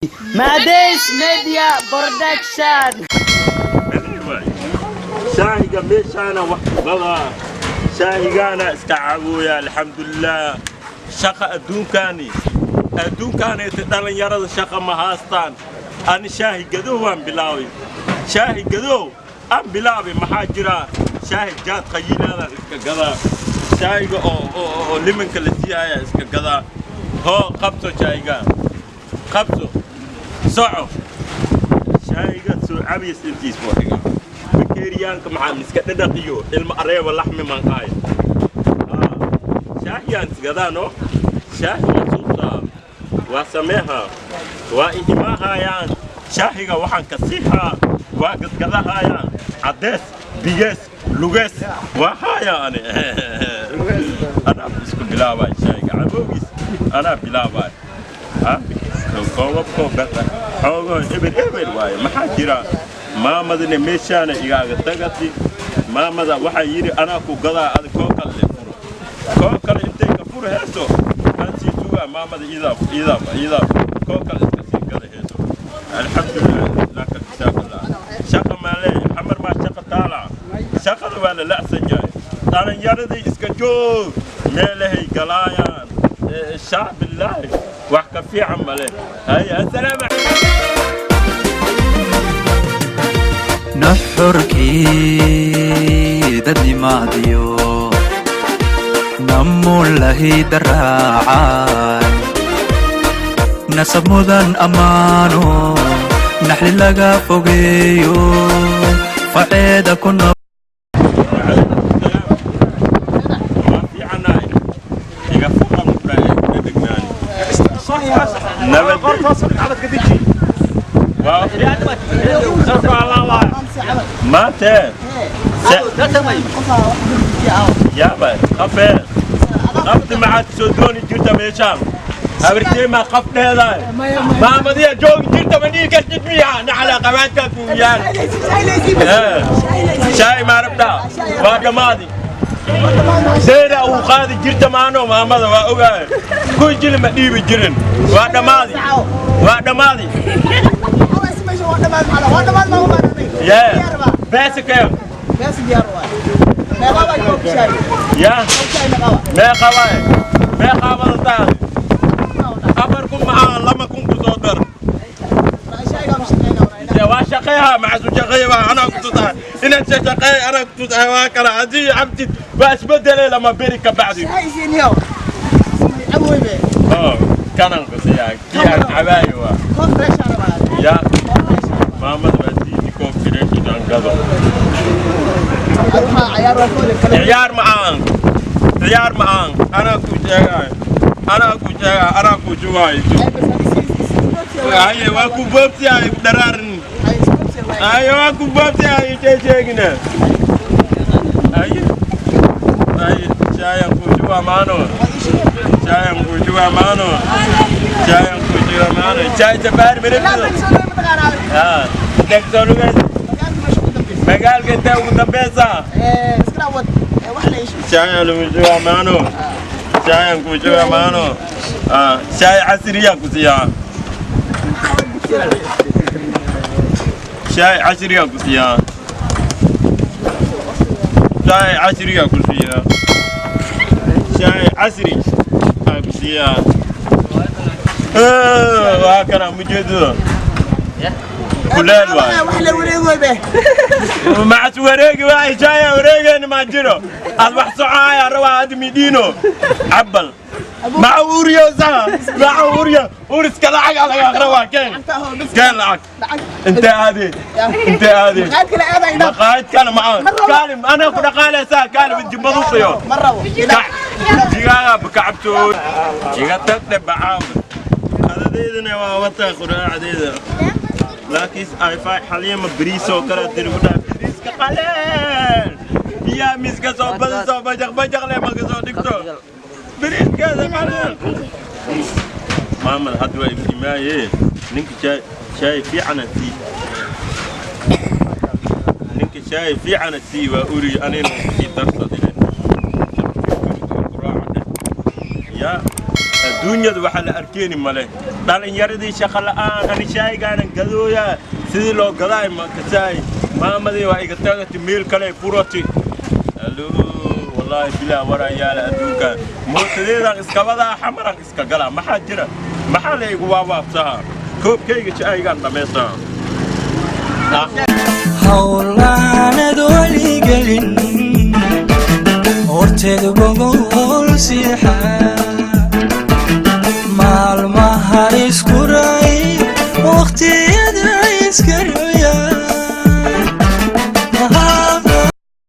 Mades Media Production. Shaahiga meeshaana wax kugadaa, shaahigaana iska caawooya. Alxamdulilah, shaqa adduunkaani adduunkaanayta dhallinyarada shaqa ma haastaan. Ani shaahi gadow waan bilaabay, shaahi gadow aan bilaabay. Maxaa jira? Shaahi jaad qayilaadaan iska gadaa, shaahiga oo limanka la siiyaya iska gadaa. Hoo, qabso shaahiga, qabso, soco. Shaahiga soo cabayas intiis buu dhigaa bakeeriyaanka. Maxaa miska dhadhaqiyo ilma areeba laxmi manqaay. Shaahiyaan isgadaano, shaahi waa suubsaa, waa sameeha, waa imaahayaan. Shaahiga waxaan ka siihaa, waa gadgadahayaan. Caddees, bigees, lugees waa haaya. Ani anaa isku bilaabay shaahiga caboogiis, anaa bilaabay. Koobabkoo gata xoogoo eber eber waaye. Maxaa jira? Maamadina meeshaana igaaga tagati. Maamada waxaa yidhi, anaa ku gadaa, adi koo kale le furo, koo kale intay ka furo heeso aan sii sugaa. Maamada iidaa iidaa iidaa koo kale iska sii gada heeso. Alxamdulilah, laka kisaakallah. Shaqa maa leeya? Xamar maa shaqa taala? Shaqada waa la la'san yahay. Dhalinyaradii iska joog, meelahay galaayaan. Shacbillaahi, wax ka fiican male. Haya, assalaamu. Nuxurkii dadnimaadiyo namulahi daraacay, nasab mudan ammaano, naxli laga fogeeyo, faceeda ku. Waa fiicanahay, iga fuqan dhegnaani. Nabad waa maante. Yaaba qafee qabti, maxaad soo dooni jirta meeshaan? Habartee maa qaf dheedahay? Maamadiya joogi jirta, ma dhihi kartid miya? Naxla qabaadkaa kuuyaan. Shaay maa rabtaa? Waa dhammaadi. Seeda uu qaadi jirta maano maamada waa ogaay. Kuy jili ma dhiibi jirin. Waa dhammaadi, waa dhammaadi. Yee beesa kee ya? Meeqa waay? Meeqaa wadataa? 4000 maxaa? 2000 ku soo dar. Waa shaqeeha, maxaa su shaqeeya? Waa anaa ku tusahay inaad shaqeey, anaa ku tusahay. Waa kala haddii cabtid waa isbedelay lama beri ka bacdi. Oo kanan ku siyaa, kii aan cabaayo waa ya. Maamada waa diidi koob fireeshidan gado. Ciyaar ma aan, ciyaar ma aan. Anaa ku sheegay, anaa ku sheegay, anaa ku jugaayo. Haye, waa ku boobsiyahay dharaarin. Haye, waa ku boobsiyahay sheegina. Haye haye, shaayan ku jubaa maano, shaayan ku jubaa maano, shaayan ku jubaa maano. Shaay safaari miribtido ha dhegsoolugeed. Magaalka intee ugu dambeysa? Shaayan lagu jubaa maano, shaayan ku jubaa maano. Shaay casriya ku siiyaa, shaay casriya ku siiyaa, shaay casriya ku siiyaa, shaay casri aa ku siiyaa. Waa kana mujeedada kuleel waay. Macas wareegi waay, shaaya wareegayna maa jiro. Aad wax socoaya rabaa adi midhiino cabal maca uriyo saa maca uriyo uriska lacag laga rabaa. Keen, keen lacag. Intee aadeen? Intee aadeen? Maqaayad kale maca kaalim anaa ku dhaqaalaysaa. Kaalim jimaduqiyo jigaaga bakacabto iga tagdhe bacaam. Qadadeydana waa wataa, quraacdeeda. Laakiin ay fay xaliima bariis oo kale diri ku dhahay. Bariiska qaleel biyaha miiska soo badiso, bajaq bajaq leh marka soo dhigto bariiskeeda qaleel. Maamad hadda waa igu imaaye. Ninka shaay, shaay fiicana sii, ninka shaay fiicana sii. Waa uri anina sii darsadine quraaca ya. Adduunyada waxaa la arkeeni male, dhalinyaradii shaqa la'aan. Ani shaygaanan gadooyaa, sidii loo gadaay makasaay. Maamadii waa iga tagati, meel kale furati. Alo, wallaahi bilaa waraa yaala adduunkan. Mootadeedaan iskabadaa, xamaran iska galaa. Maxaa jira? Maxaa la igu waawaabsahaa? Koobkayga shaygaan dhammaysaa. Howlaanad weligelin horteed gogol siixa, maalmahan isku ray, waqtiyada iska roya.